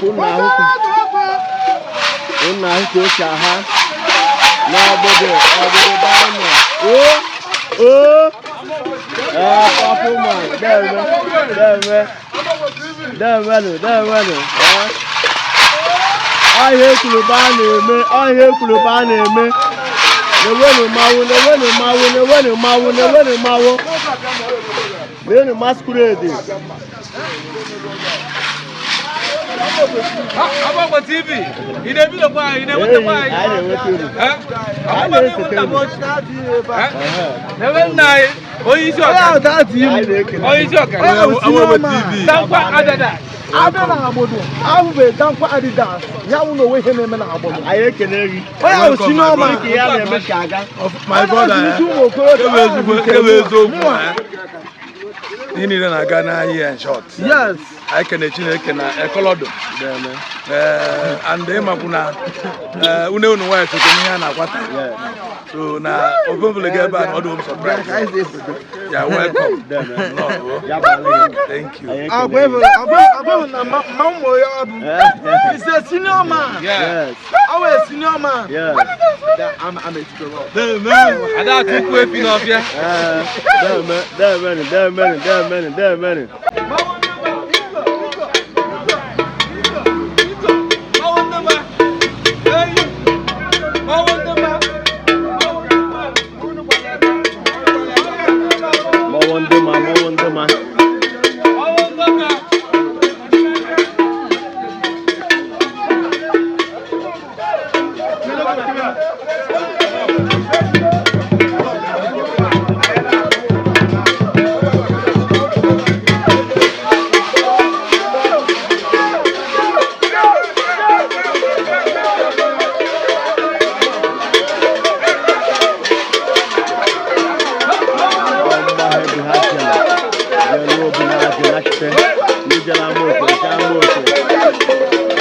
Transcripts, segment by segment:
Unu na-ahụ ka o si aha n'obodo obodo be anyị nọ. O o ee, purple man, deme deme demenụ demenụ. Ee, ọhịa ekwuru be a na-eme, ọhịa ekwuru be a na-eme. Na-enwenu mmanwụ, na-enwenu mmanwụ, na-enwenu mmanwụ, na-enwenu mmanwụ, na-enwenu masquerade. Amokwe TV, ị na-ebidokwa anyị, ị na-enwetakwa Eyi, anyị. Anyị na-enweta uru. Eh? Anyị na-esete uru. Ebe nna anyị, onye isi ọka, Anyị na-ekele. Onye isi ọka, Dankwa Adada. Abịa na agbodo ahụbeghị Dankwa Adidas ya wụ na onwe ihe na-eme na agbodo. Anyị ekele gị. Onye ahụ senior man. Dịka ihe a na-eme ka aga. My brother, Onye ụmụ okorobịa. Kebe ezigbo, kebe eziokwu, eh? Ihe niile na-aga n'ahịa in short. Yes. Anyị kene Chineke na ekolodo. Deme. Ee, and ịmakwu na ee, une unu nwaanyị sokwe n'ihe a na-akwata. So na ofe ga ebe a na ọdụ m surprise. Ya welcome. Deme. Nnọọ. Ya baala gị. Thank you. Anyị ekele gị. Agwa na mma ụmụ ya bụ is a senior man. Yeah. Yes. Ọ wụ senior man. Yes. I'm a teacher. Ada atụkwu efi n'ọfịa. Ee, deme demenụ demenụ demenụ demenụ. Mmanwụ ndị ma, eyi, mmanwụ ndị ma, Mmanwụ ndị ma, mmanwụ ndị ma. Mmanwụ ndị ma. Mgba ha ebu ha jere jere obi na-adị nachite ndị jere Amokwe jee Amokwe.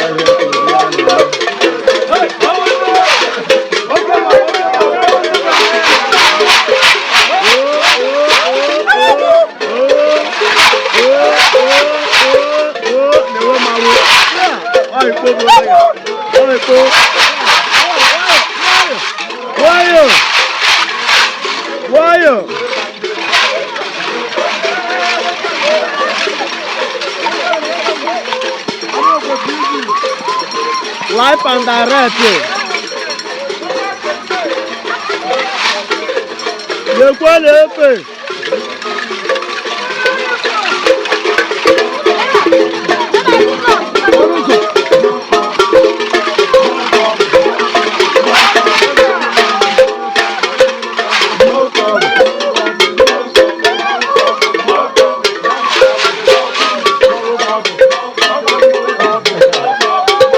Ọhịa ekwuru ya na-eme. Na-enwe mmanwụ. Ọ ikpo bụ nwayọ. Ọ ikpo. Nwayọ. Nwayọ. Live and direct. Lekwe na-efe.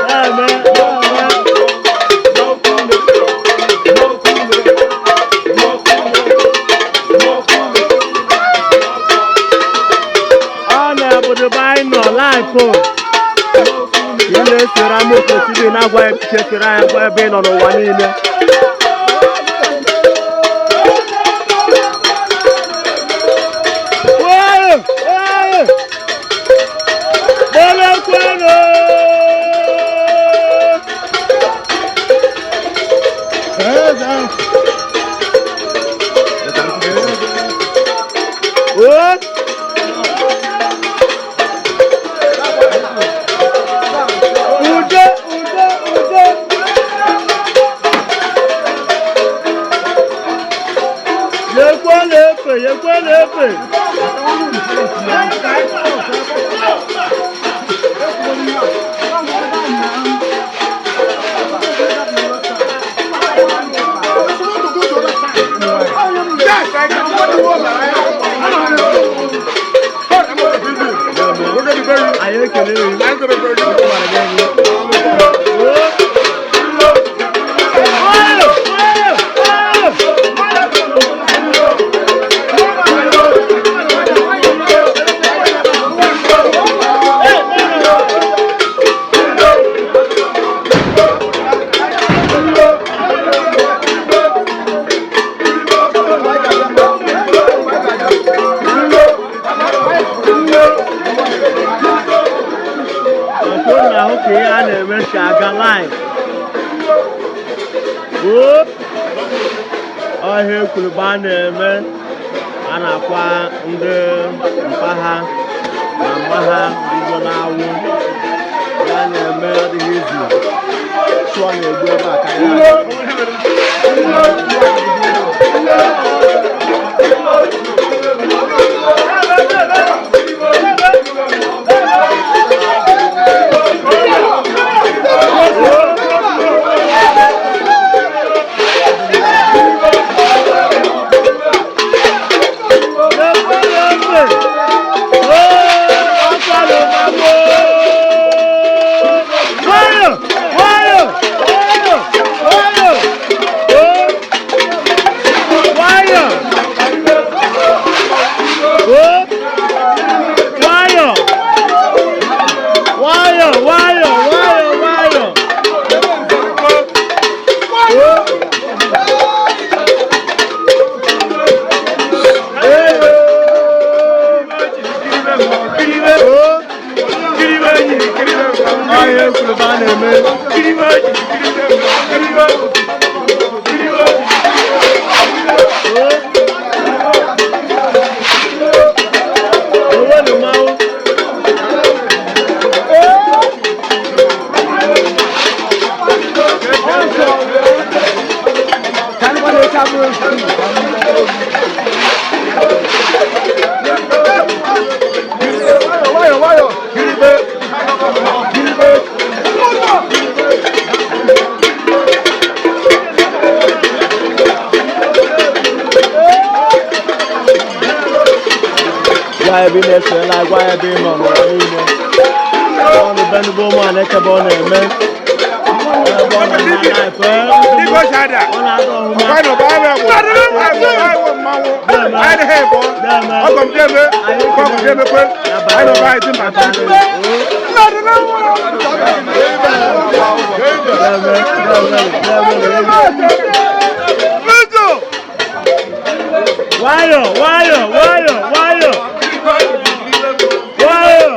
Na-eme, na-eme. Ọ na-obodo be anyị nọ live. Ị na-esoro Amokwe TV na-agwa chesoro anyị gwa ebe ị nọ n'ụwa niile. Nwayọ, nwayọ. Kpọlọkpọlọ. O udo udo udo. Yekwe na-efe, yekwe na-efe. Anyị ekele gị. Nwayọ, nwayọ, nwayọ. si aga live. Oo, ọhịa ekwuru a na-eme, a na-akwa ndị mpa ha na mma ha bido na-awụ ya na-eme adịghị izu chụọ na-egbu ebe a karịa. Gwa ebe ị na-esonyela, gwa ebe ị nọ n'ụwa niile. Ọnụ benugbo ụmụ ebe ọ na-eme, ebe ọ na-eme live. Ọ na-ada ọhụma. Nwayọ nwayọ nwayọ nwayọ nwayọ.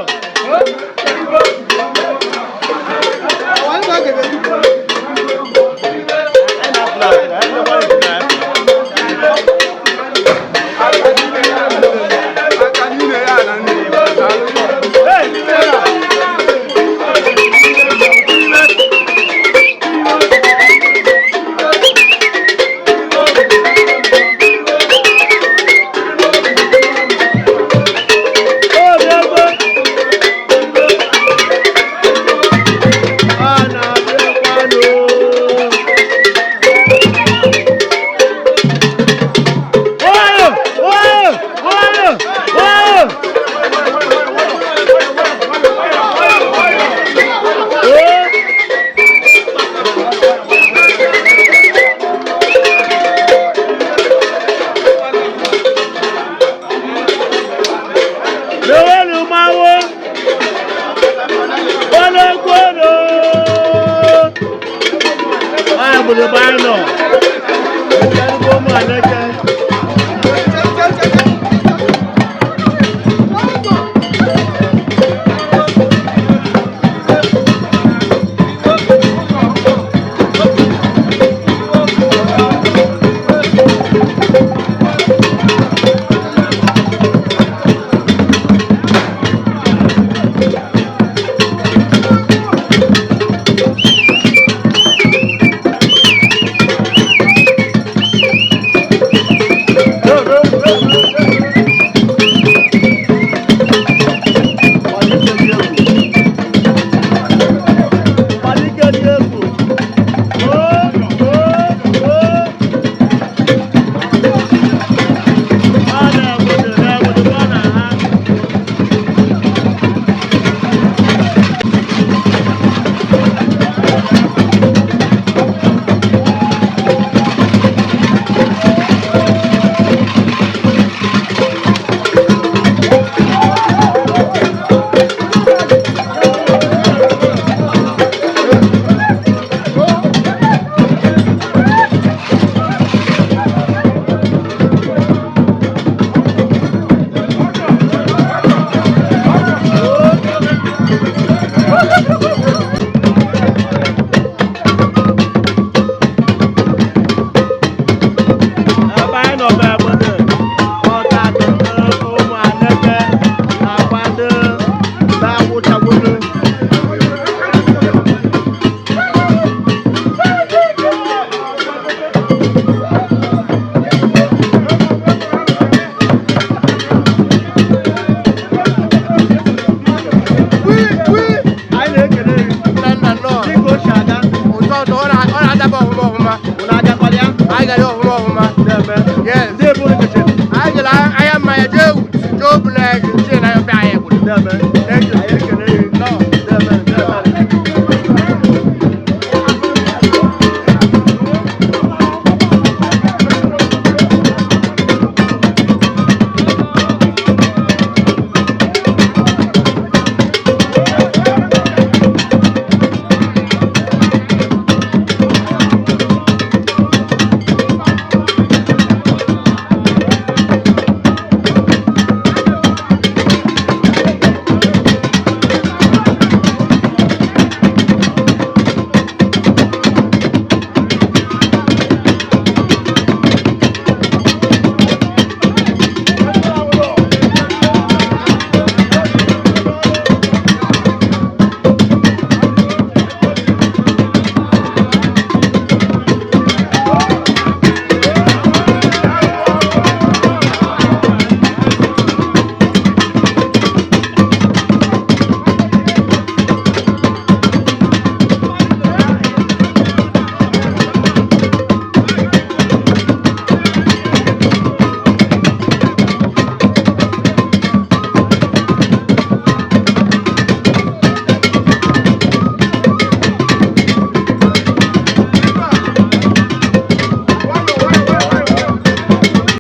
A na-abịakwanụ. Nwayọ nwayọ nwayọ nwayọ. Oo. Lewelu mmanwụ. Ológbòrò. Onye obodo be anyị nọ. Nnukwu ụmụ Aneke. Ọdịke dị egwu. Oo, oo, oo. Ọ na-egbudu na-egbudu ọ na-aha.